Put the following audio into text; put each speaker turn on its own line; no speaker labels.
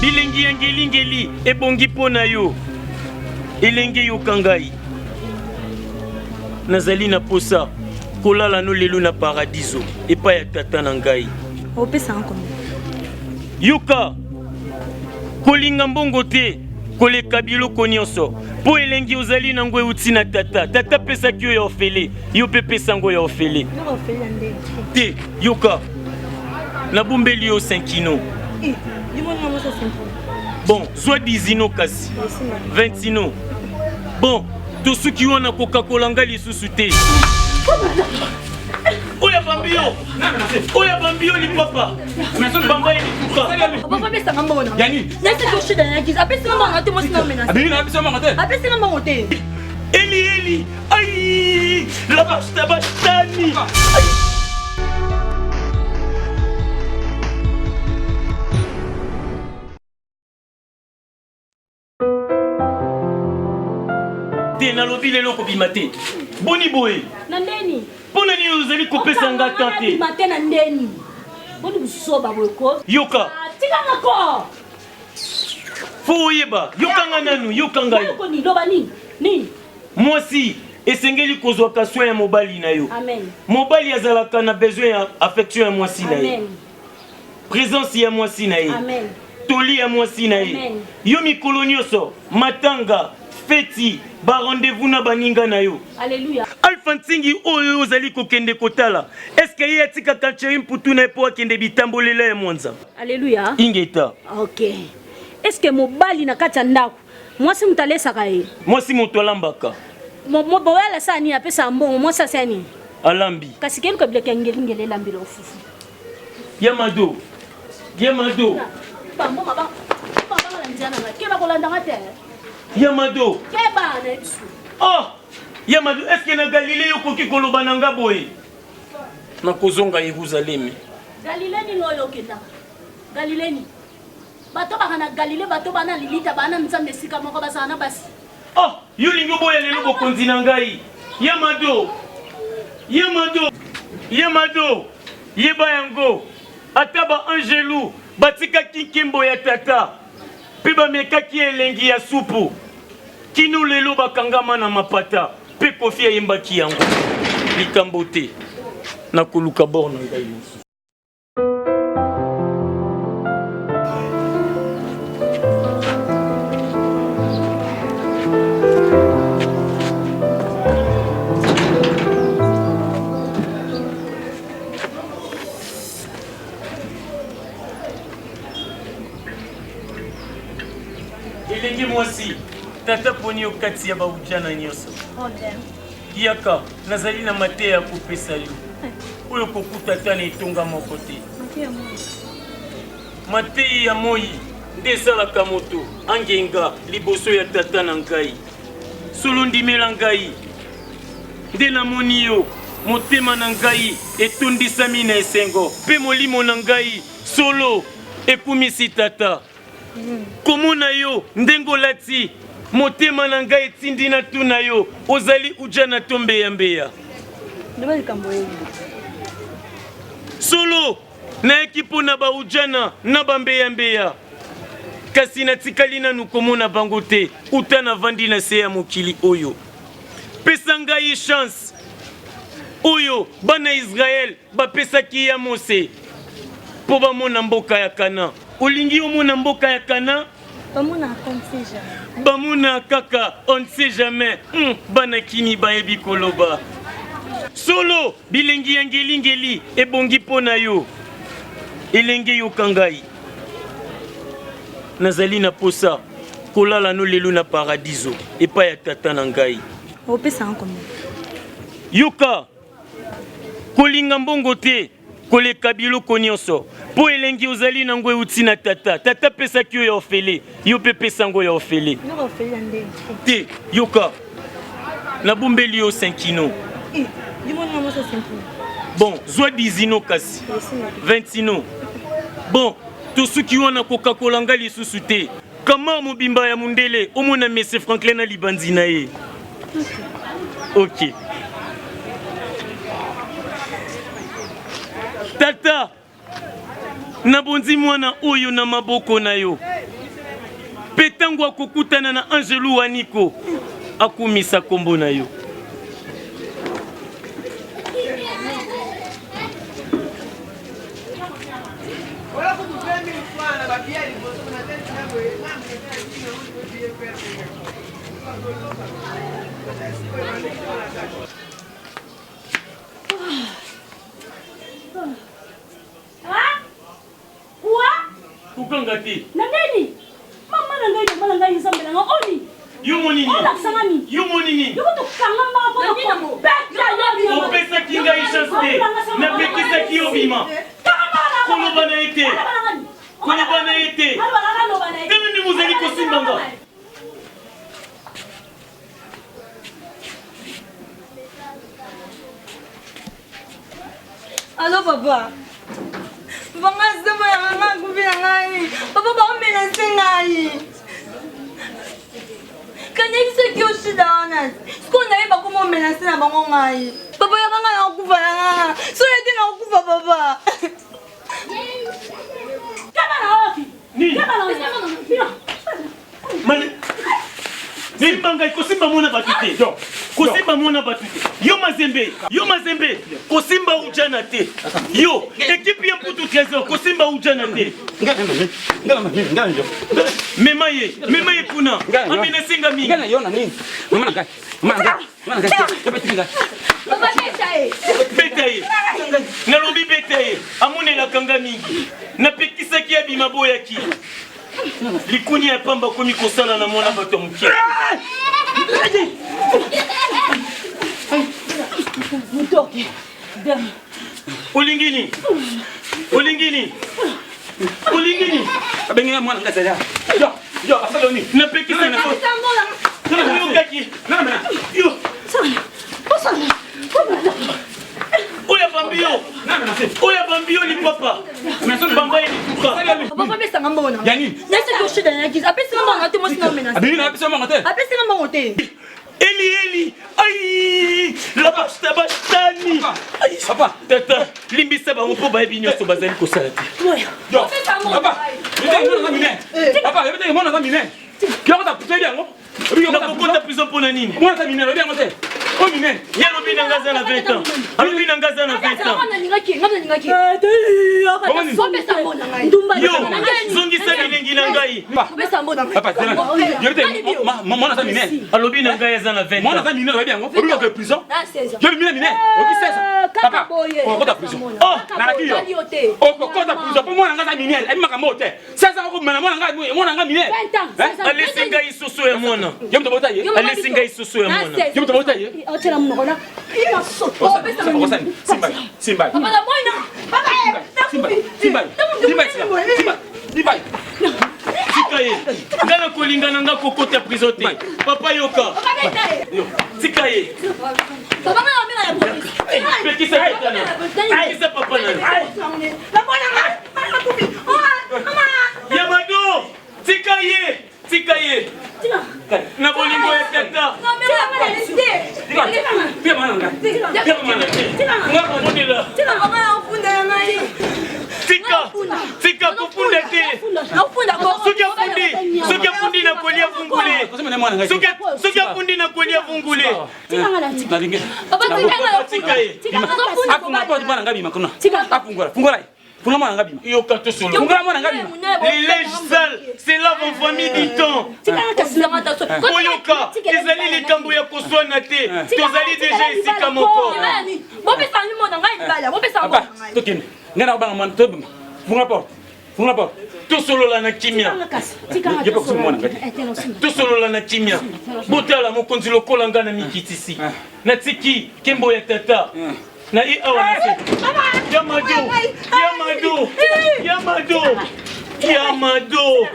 Bilengi ya ngelingeli ebongi mpo na yo. Elenge yoka ngai. Nazali na posa kolala no lelo na paradiso epai ya tata na ngai.
Opesa nga combien?
Yoka, kolinga mbongo te koleka biloko nyonso mpo elengi ozali nango euti na tata. Tata apesaki yo ya ofele, yo mpe pesa yango ya ofele te. Yoka, nabombeli yo 5 kino.
Eh,
bon, zwa 10 ino kasi 20 ino. Bon, tosuki wana, kokakola ngai lisusu te. Oyo abambi yo, oyo abambi yo lipapa, bamba ye lituka.
Papa, apesanga mbongo na ngai. Nasi toshida na kisi. Apesanga mbongo na te mwasi na menace. Apesanga mbongo te.
Eli eli ai la basta bastani. Te, nalobi lelo kobima te. Boni boye?
Na ndeni.
Mpo na nini ozali kopesa nga temps te?
Bima te na ndeni. Boni buzoba boye ko?
Yoka.
Ah, tika nga ko.
Fo oyeba, yoka nga nanu, yoka ngai.
Ko ni loba nini? Nini?
Mwasi esengeli kozwaka soin ya mobali na yo.
Amen.
Mobali azalaka na besoin ya affection ya mwasi na ye.
Amen.
Présence ya mwasi na ye.
Amen.
Toli ya mwasi na ye.
Amen.
Yo mikolo nyonso, matanga, feti, ba rendez-vous na baninga na yo.
Alléluia.
Alpha Ntingi oyo ozali kokende kotala, est-ce que ye atikaka Thierry Mputu na ye mpo akende bitambolela ya Mwanza?
Alléluia.
Ingeta.
Ok. Est-ce que mobali na kati ya ndako, mwasi moto alesaka ye?
Mwasi moto alambaka.
Boye alasaka nini? Apesaka mbongo, mwasi asala nini?
Alambi.
Kasi keluka biloko ya ngelingeli elambela ofufu.
Ya Mado. Ya Mado.
Bamboma ba bamba na nzela na ngai. Keba kolanda nga te.
Ya Mado.
Keba na biso.
Oh! Ya Mado, est-ce que na Galilée okoki koloba na nga boye? Nakozonga Yeruzalemi.
Galilée nini oyo okendaka? Galilée nini? Bato baka na Galilée, bato bana lilita, bana Nzambe esika moko bazala na basi.
Oh, yo lingi oboya lelo bokonzi na ngai. Ya Mado. Ya Mado. Ya Mado. Yeba yango. Ata ba angelu batikaki nkembo ya tata mpe bamekaki elengi ya supu kino lelo bakangama na mapata mpe Kofi ayembaki yango. Likambo te, nakoluka bor na ngai mosusu. Elenge mwasi, tata poni yo kati ya baujana nyonso. Yaka, nazali na mateya ya kopesa yo oyo kokuta ata na etonga moko te. Mateyi ya moi nde esalaka moto angenga liboso ya tata na ngai. Solo ndimela ngai, nde namoni yo, motema na ngai etondisami na esengo, mpe molimo na ngai solo ekumisi tata. Komona yo ndenge olati, motema na ngai etindi natuna yo, ozali ujana to mbeyambeya?
Loba likambo oyebi.
Solo nayaki mpo na baujana na bambeyambeya, kasi natikali nanu komona bango te uta navandi na se ya mokili oyo. Pesa ngai chance oyo bana Israel bapesaki ya Mose mpo bamona mboka ya Kana. Olingi omona mboka ya Kana?
Bamona on ne sait jamais.
Bamona kaka on ne sait jamais. Bana kini bayebi koloba. Solo bilengi ya ngelingeli ebongi mpo na yo. Elenge yoka ngai. Nazali na posa kolala no lelo na paradiso epai ya tata na ngai.
Opesa nga combien?
Yoka, kolinga mbongo te koleka biloko nyonso mpo elengi ozali nango euti na tata. Tata apesaki yo ya ofele, yo mpe pesa yango ya ofele
Biloko ofele ya ndenge.
te. Yoka, nabombeli yo 5 kino.
Eh, yo moni nga mwasi ya 5 kino.
Bon, zwa 10 ino kasi 20 ino. Bon, tosuki wana, kokakola ngai lisusu te. Kamar mobimba ya mundele omona Monsieur Franklin na libanzi na ye. Ok. Tata, nabonzi mwana oyo na maboko na yo. Mpe ntango akokutana na anjelu waniko, akumisa nkombo na yo. Kokanga te.
Na nini? Mama na ngai, mama na ngai, nzambe na ngai, oni.
Yo moni nini?
Olakisa nga nini?
Yo moni nini?
Yo tokanga mbaka mpo na kobeta yo.
Opesaki ngai chance te. Napekisaki yo bima. Koloba na ye te. Koloba na ye te. Tala ndenge ozali kosimba nga.
Allo papa. Papa nga somo ya mama akufi na ngai. Papa baomenase ngai. Kanyebisaki yo shida wana. Sikoyo naye bakoma omenase na bango ngai. Papa yaka ngai nakokufa na nga. Soki ete nakokufa papa.
Keba na oki. Keba na oki.
Mali simba ngai kosimba mwana bato te kosimba mwana bato te yo mazembe yo mazembe kosimba ujana te yo ekipe ya mputu trésor kosimba ujana te mema ye mema ye kuna amenase nga mingi Beta ye nalobi beta ye amonelaka nga mingi napekisaki abima boyaki likunia ya pamba akomi kosala na mwana bato ya moke olingi nini olingi nini olingi nini
abengi nga mwana nga zala yo yo asala nini
napekisaki oyokaki yo oyo abambi yo oyo abambi yo lipapa bamba ye lituka
papa apesanga mbongo na ngai soki oshida nayaki apesanga mbongo na te mwasi na omenase
apesanga mbongo te
apesanga mbongo te
Eli Eli ai la basta bastani ai
papa
tata limbisa bango mpo bayebi nyonso bazali kosala te
papa papa yebeteke mwana aza minene yango ta toyebi yango
nakokota prison mpo na nini
mwana aza minene oyebi yango te oyo minene
ye alobi na nga aza na 20 ans alobi na nga aza na 20 ans yo zongisa bilengi na ngai
mwana aza minene
alobi na ngai aza na 20
mwana aza minene oyebi yango oyebi oke prison yo minene minene oki 16 papa okokota prison nalaki yo okokota prison mpo mwana ngai aza minene ayebi makambo oyo te 16 ans okomela mwana ngai mwana ngai minene
alesi ngai soso ya mwana
yo moto bota ye
alesi ngai soso ya mwana
yo moto bota ye simba simba simba simba simba simba simba
tika ye nga na kolinga na nga kokota prison te papa yoka tika ye pekisa tata na pekisa papa na ya mado tika ye tika ye na bolingo ya tata tika tika kofunda te soki afundi soki afundi na kolia vungule soki afundi na kolia vungule tika ye
Funga mwana nga bima.
Yoka to solo.
Funga mwana nga bima.
Les linges sales, c'est lave en famille du temps. Oyoka, ezali likambo ya koswana te. Tozali deja esika moko.
Bopesa mwana ngai libala, bopesa
mwana ngai. Tokende. Ngai na banga mwana to bima. Funga porte. Funga porte.
Tosolola na kimia. Tosolola na kimia. Botala mokonzi lokola ngai na mikitisi. Natiki kembo ya tata. Na ye awa na se. Ya mado. Ya mado. Ya mado. Ya mado.